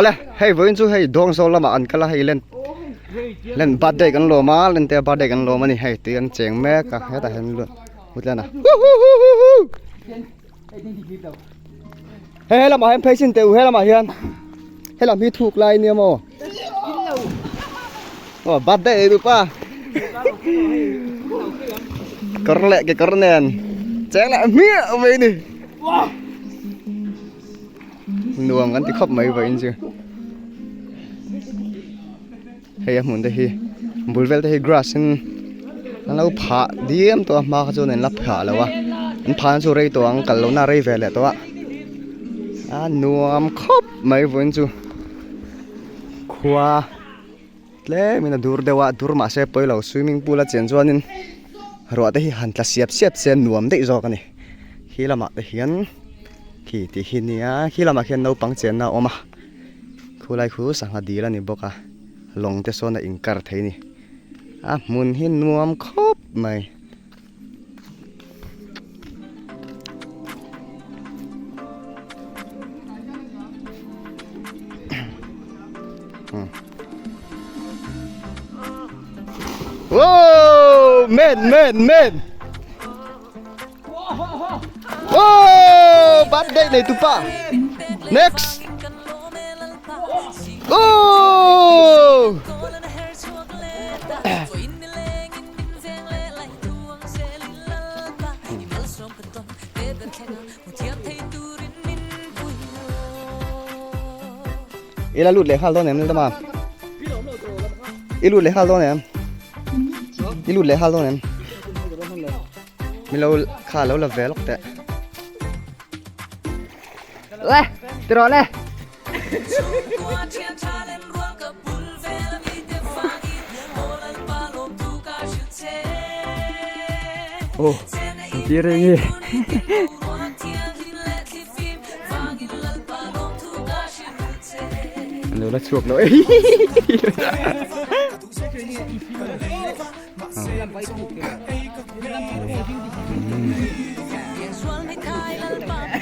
Awle hei vawiin chu hei Dawngzawl lamah an kal a hei len len birthday kan lawm a len te birthday kan lawm a ni hei tui an cheng mek a hetah hian lut lut a hei he lamah hian phei sin teh u he lamah hian he lam hi thuk lai nia maw aw birthday ei duh pa kawr leh kekawr nen cheng leh hmiah mai a ni. Nuam kan ti khawp mai vawiin chu hei a hmun te hi bul vel te hi grass in an lo phah diam tawh a hma kha chuan an la phah lo a an phah na chu rei tawh ang kal lohna a rei ve leh tawh a a nuam khawp mai vawiin chu khua tlem in a dur deuh a dur mahse pawi lo swimming pool a chen chuanin ruah te hi han tla siap siap se nuam daih zawk a ni khi lamah te hian khi tih hi nia khi lamah khian naupang chenna a awm a khulai khu sangha dil a ni bawk a lawng te sawn a inkar thei a ni a hmun hi nuam khawp mai. Wow, men, men, men. Wow, birthday nei tu pa. Next. Oh. I la lut leh nghal dawn em Laldama? I lut leh nghal dawn em? I lut leh nghal dawn em? Mi lo kha lo la ve lawk teh. Le, ti rawh le. Oh, ti reng i. Lo la chhuak lo.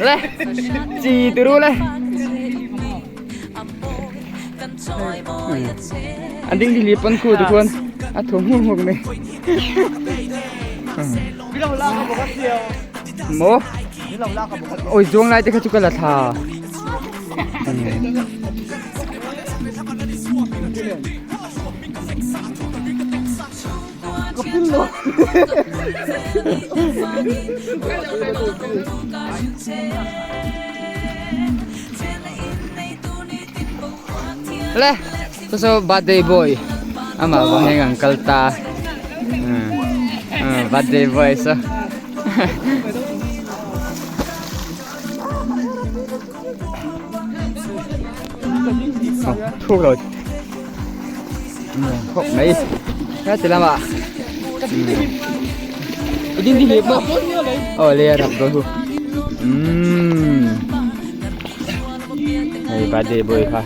Le, chi turu le. An ding di li pon khu tu khuan a thu hmur hmur mai. Mo. Oi zuang lai te kha chu ka la tha. Le, so so birthday boy. Ama vang heng ang kal ta. Birthday boy so. Thuk rồi. Khop mai. Thế thì làm ạ. Đi đi hiệp không? Ờ le rap rồi. Hei birthday boy kha.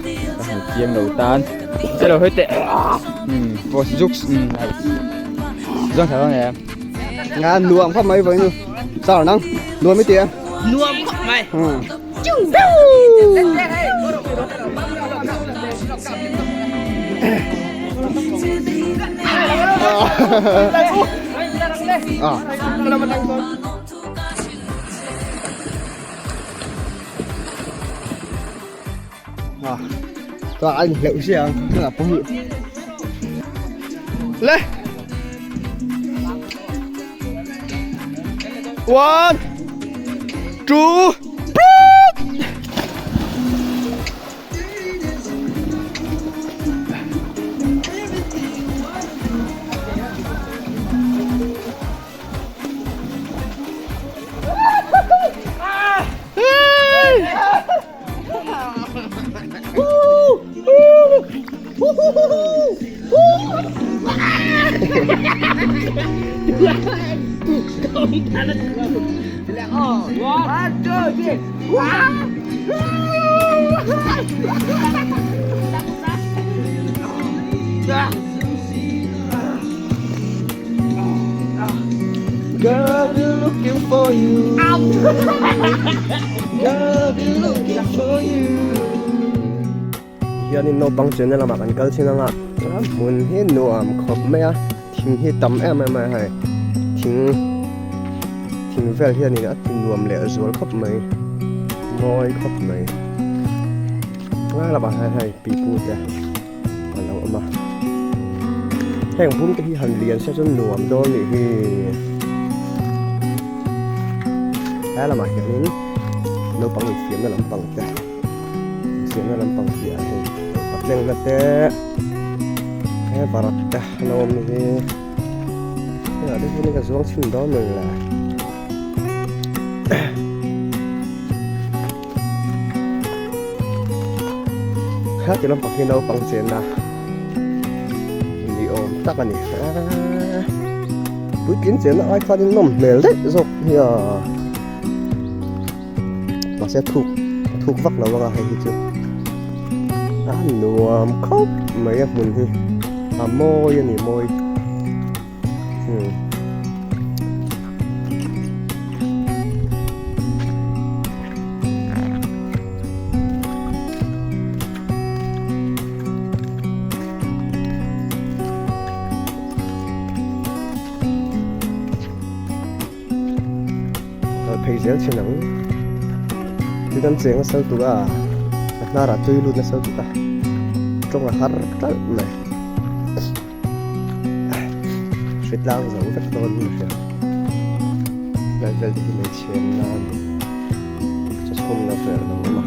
Ka hmu chiang lo tan. Che lo hơi tệ. Post jokes. Zong thằng này. Nga nuam khop mai với nu. Sao nang? Nuam mấy tiền? Nuam khop mai. Ừ. À. À. Cho anh liệu xe là phong hiệu. Lên. One, two, three. Girl, I've been looking for you. Girl, I've been looking for you. Hianin naupang chenna lamah kan kal thin anga a hmun hi nuam khawp mai a thing hi tam em em mai a hei thing thing vel hianin a ti nuam leh zual khawp mai mawi khawp mai lai lamah hian hei pipu te a lo awm a heng bung te hi han lian se chuan nuam dawn nih hi he lamah hianin naupang infiamna lampang te. Siamna lampang piah hei patlengna te he varak te an awm hi hengah te hian ka zuang chhin dawn mai le heti lampang hi naupang chenna ni awm tak a ni puitling chenna ai khanin nawm hmel daih zawk hi a. Mahse thuk thuk vak lo anga hei hi chu a nuam khawp mai a hmun hi a mawi a ni mawi hmm. Kal phei zel chin ang. Tui kan cheng nasa lutuk a, a hnarah tui lut nasa lutuk a, tawng a har talh mai. Hritlang zo vek dawn ni hria. Lai vel te hi hmeichhe an la a ni. Chawchhumna vel a lo awm a.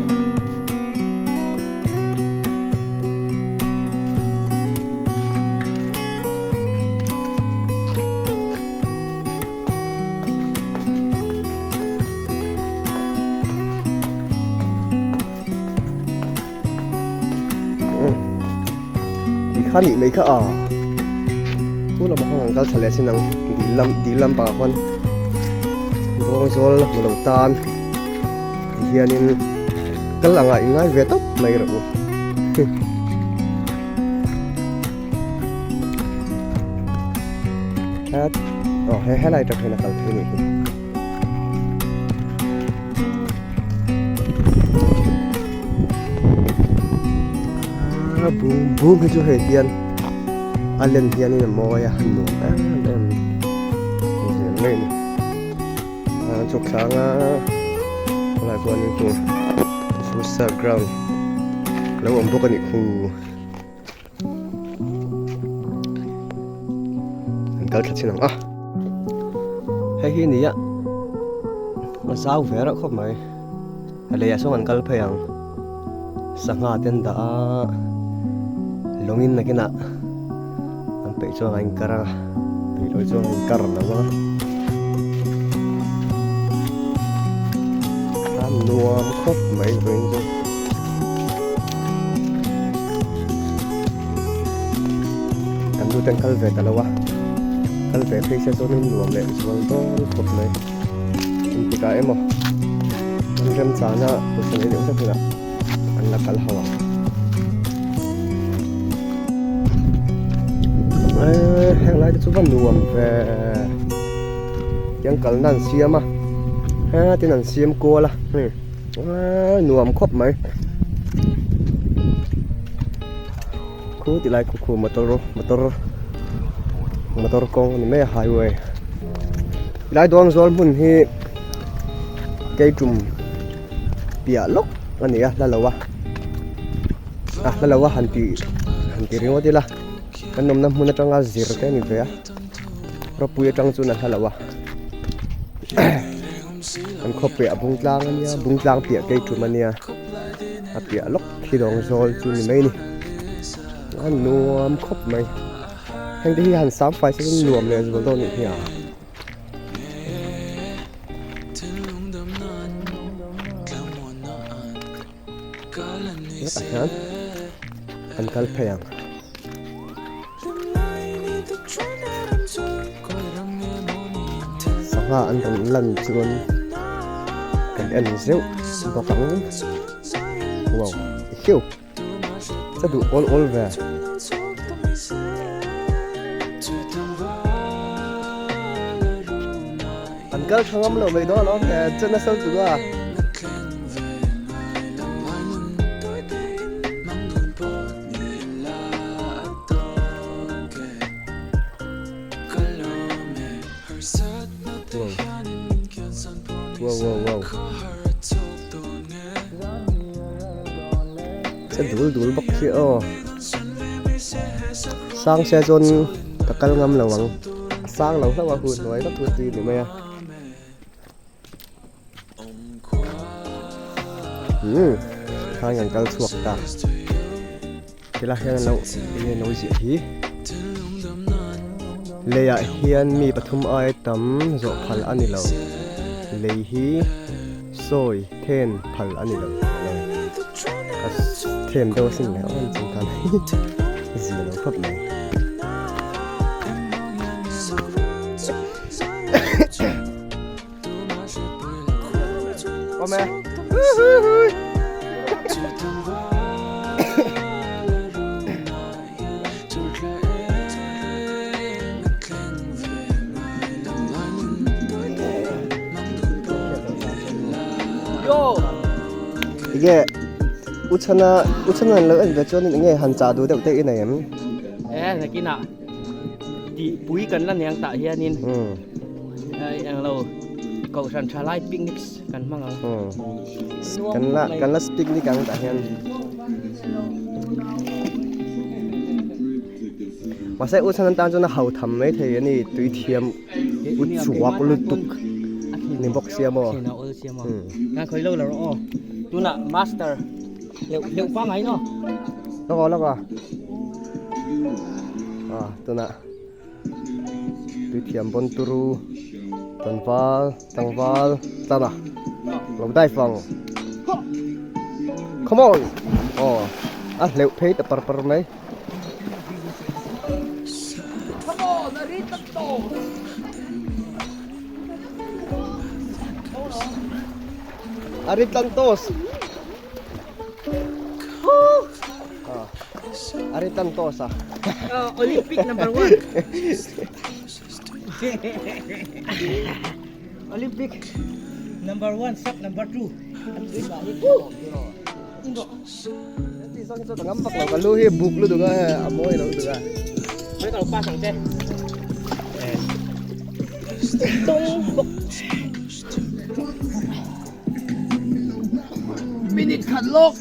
Tikha nih mai kha a chu lamah khan an kal thla leh sin ang dil lam dil lampangah khuan bawng zawl hmu lo tan tihianin kal angah i ngai ve tawp mai rawh u. Het aw he helai atang hian a kal thei a nih hi. A bung bung hi chu hei hian a len hianin a mawi a nuam em em zel mai a ni. A chhuk thlâng a helai pawh chu futsal ground lo awm bawk a nih khu. An kal thla chin ang a hei hi nia a zau ve reuh khawp mai a leiah sawn an kal phei ang sangha te an dah a lawngin nakinah an peih chuan a inkar a peih loh chuan a inkar lo a a nuam khawp mai vawiin chu. Kan nu ten kal ve ta lo a, kal ve phei se chuan in nuam leh zual dawn khawp mai. Engtikah emaw an remchana pawisa nei deuh hlek hunah an la kal ho ang. Eee heng lai te chu va nuam ve tiang kalna an siam a hetin an siam kual a hei. Aaa nuam khawp mai khu ti lai khu khu motor motor motor kawng a ni mai a highway tilai dawn zawl hmun hi keitum piah lawk a ni a hla lo a a hla lo a han ti han ti ringawt ila kan awmna hmun atanga zir te a ni ve a rawpui atang chuan a hla lo a. An khaw piah bung tlang a nia bung tlang piah kei tum a nia a piah lawk khi dawng zawl chu ni mai a ni a nuam khawp mai heng te hi han sam fai se chuan nuam leh zual dawn anih hi a. Hetah hian an kal phei ang. Sangha an rawn lan chuan kan en zeuh bawk ang wow hiu cha duh awl awl ve. An kal tha ngam loh mai dawn alawm le chuan nasa lutuk a. Wow wow wow. Che dul dul bawk hi aw. Sang sia chuan ka kal ngam lo ang. A sang lo hlauh a hun hnuai vak chu tui ni mai a. Umm khan kan kal chhuak ta. Helai hian an lo enge an lo ziah hi. Leiah hian mi pathum aia tam zawh phal a ni lo. Lei hi sawi then phal a ni lo. Ka them deuh asin le aw chung khan zia lo khawp mai. Awm e. Enge u chhana u chhana an lo en ve chuan enge han chah duh deuh te i nei em? E nakinah tih pui kan la niang tah hianin Eng lo kohhran tha lai picnics kan hmang ang. Kan la kan la picnic ang tah hian. Mahse u chhan tan chuan a hau tham mai thei a ni tui thiam u chhuak lutuk ni bawk sia maw. Ngai khawi lo lo rawh aw. Tunah master leuh leuh pangai no. Lawk aw lawk aw. Ah tunah. Tuithiam bawn turu tlangval tlangval tlana lo dive ang come on aw a hleuh phei ta par par mai a ri tlan toss. A ri tan tawh sa. Olympic number 1. Olympic number 1 sub number 2. Ti sang chu ngam bak lo ka lu hi buk lu duh a a mawi lo duh a. Mấy tàu pa sang che. Tung bok. Minute khat lawk.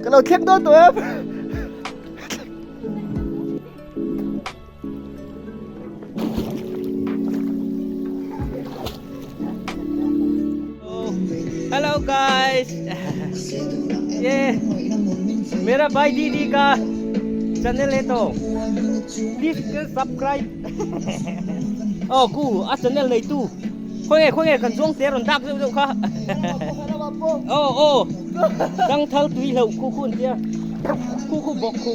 Ka lo thleng dawn tawh em? Hello guys. ये मेरा भाई दीदी का channel है तो please subscribe. Oh ku a channel nei tu. Khawi nge khawi nge kan zuang te rawn dak deuh deuh kha. Oh oh dang thal tui hlauh khu khu an tia khu khu bawk khu.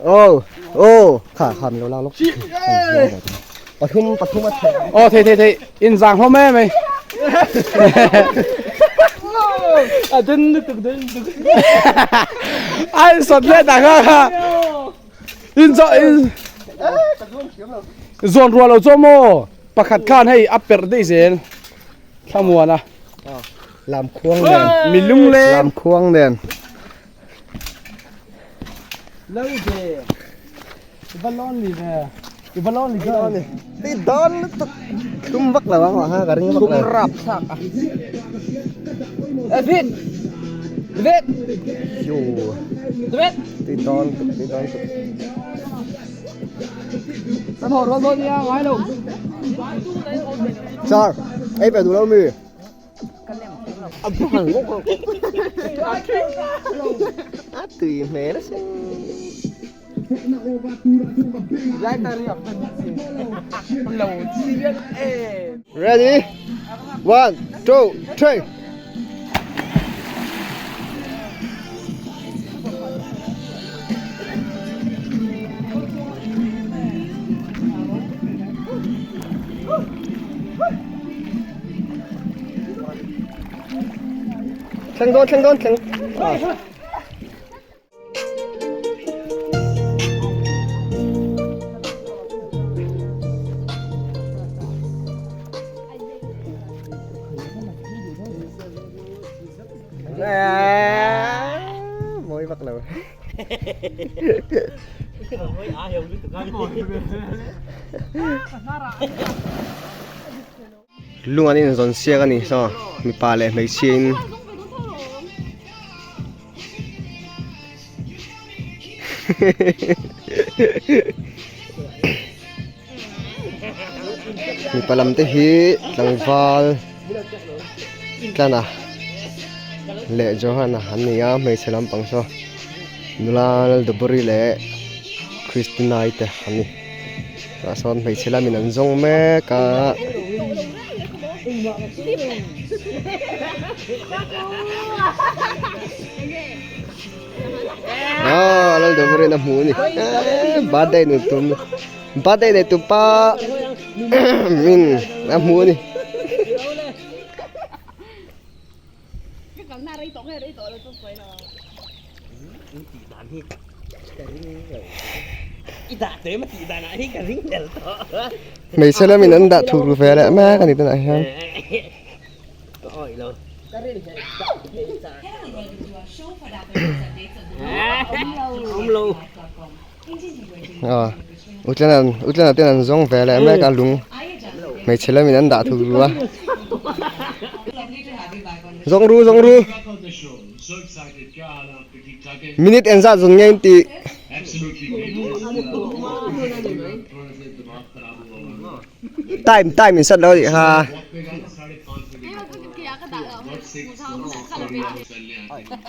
Ô ô khả khả mình lo lóc pathum pathum a Ô thei thei thei in giang hlawm em mei. A den lutuk den lutuk. Ai sawt let ang a kha. In zo in zawn rual lo chu maw pakhat khan hei a perh daih zel. Thlamuana. Lam khuang nen. Mi lung leng. Lam khuang nen. Lo ve. I va lawn li ve. I va lawn li ve. Ti dawn lutuk. Tum vak lo ang ha ka ring vak lo. Tum rap thlak a. David. David. Yo. David. Ti dawn tuk ti dawn tuk. Kan haw rual dawn nia ngai lo. Sir, ei ve duh lo mi? A tui hmel asin. Ready? One, two, three. Thleng dawn thleng dawn thleng. Mawi vak lo. Lung an inzawn siak a ni saw mipa leh hmeichhia in mipa lam te hi tlangval tlana leh Johana an ni a hmeichhe lampang saw nula Laldaburi leh Christina-i te an ni. Tah sawn hmeichhe lamin an zawng mek a. Aw Laldawrin a hmu a ni birthday nei tum birthday nei tupa min a hmu a ni. Hmeichhe lamin an dah thuk ru ve leh mek a ni tunah hian. Aw utlana utlana ten an zawng ve leh mek a lung hmeichhe lamin an dah thuk ru a zawng ru zawng ru. Minute engzat zawn nge in tih? Time time in sat lo anih kha.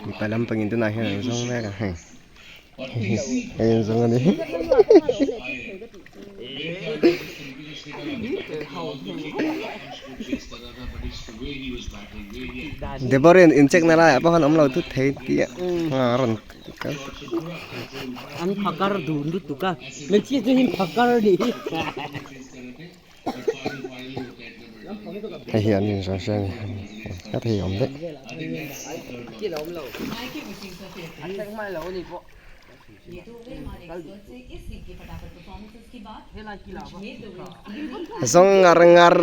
Mipa lampangin tunah hian an zawng mek a hei. Hei an zawng a ni. Deborah in check na laiah pawh khan awm lo thut thei tih a rawn kal An phakar dun lutuk a hmeichhia chu him phakar a nih hi. Hei hi an inzawr hria a ni ka thei awm daih. Zawng ngar ngar.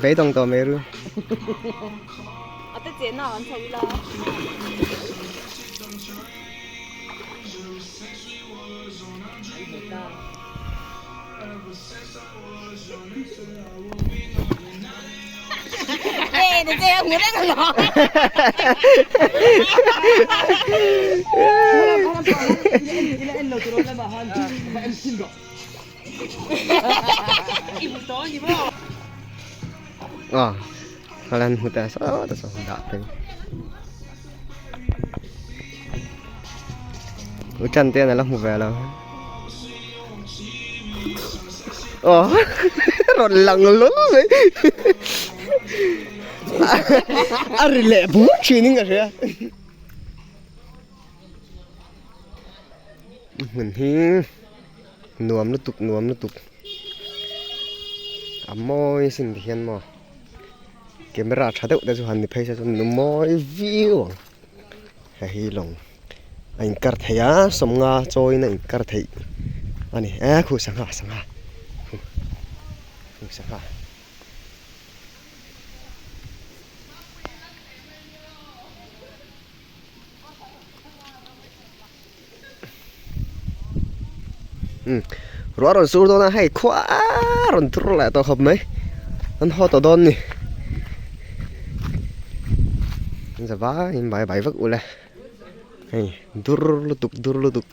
Beidawng tawh mai ru. Aw lan hmu ta saw ta saw dah phei u chan te an la hmu ve lo aw rawn lang lul mai a ri leh bur thin in ka hria hmun hi nuam lutuk nuam lutuk a mawi sin ti hian maw camera tha deuh te chu han ni phei se chuan nu mawi viau ang hei hi lawng a inkar thei a sawmnga chawiin a inkar theih a ni e khu sangha sangha khu khu sangha. Ruah rawn sur dawn a hei khua rawn tur leh tawh khawp mai an haw tawh dawn ni an za vaiin bai bai vek ule hei dur lutuk dur lutuk.